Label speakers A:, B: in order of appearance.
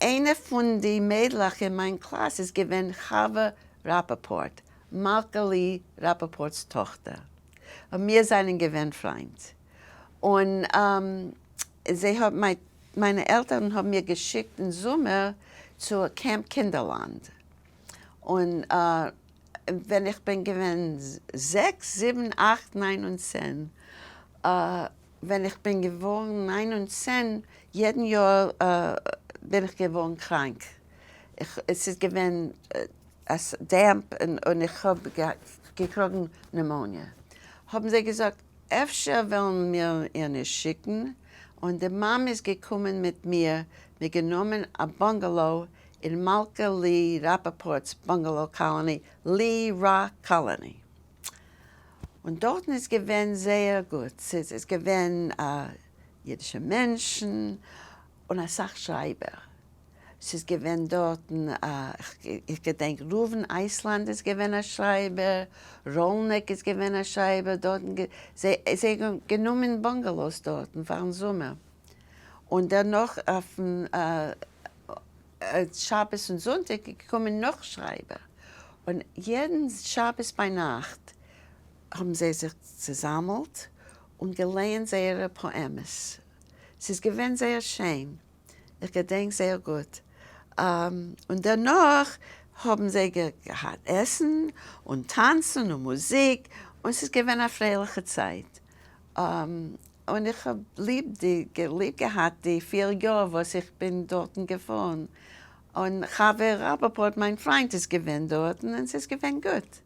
A: איינע פון די מיידלעך אין מיין קלאס איז געווען חוה ראפאפארט, מלכה-לי ראפאפארט'ס טאכטער, און מיר זענען געווען פריינט. און זיי האבן, מיינע עלטערן האבן מיר געשיקט אין זומער צו קעמפ קינדערלאנד, און ווען איך בין געווען זעקס, זיבן, אכט, ניין און 10, ווען איך בין געווארן ניין און 10, יעדן יאר בין איך געווארן קראנק. עס איז געווען damp און איך האב געקראגן pneumonia. האבן זיי געזאגט, אפשר וועלן מיר איר נישט שיקן, און די מאמע איז געקומען מיט מיר, מיר גענומען א bungalow אין מלכה לי ראפאפארט'ס bungalow colony, לי רא colony. און דארטן איז געווען זייער גוט, ס'איז געווען אידישע מענטשן און אסאך שרייבער. ס'איז געווען דארטן, איך געדענק ראובן אייסלאנד איז געווען א שרייבער, ראלניק איז געווען א שרייבער דארטן, זיי האבן גענומען bungalows דארטן פארן זומער. און דערנאך אויפן שבת און זונטאג איז געקומען נאך שרייבער, און יעדן שבת ביינאכט האבן זיי זיך צוזאמעלט און געלייענט זייערע פאעמעס, ס'איז געווען זייער שיין, איך געדענק זייער גוט. און דערנאך האבן זיי געהאט עסן און טאנצן און מוזיק, און ס'איז געווען א פרייליכע צייט. און איך האב ליב די, ליב געהאט די פיר יאר וואס איך בין דארטן געפארן, און חבר ראפאפארט מיין פריינט איז געווען דארטן און ס'איז געווען גוט.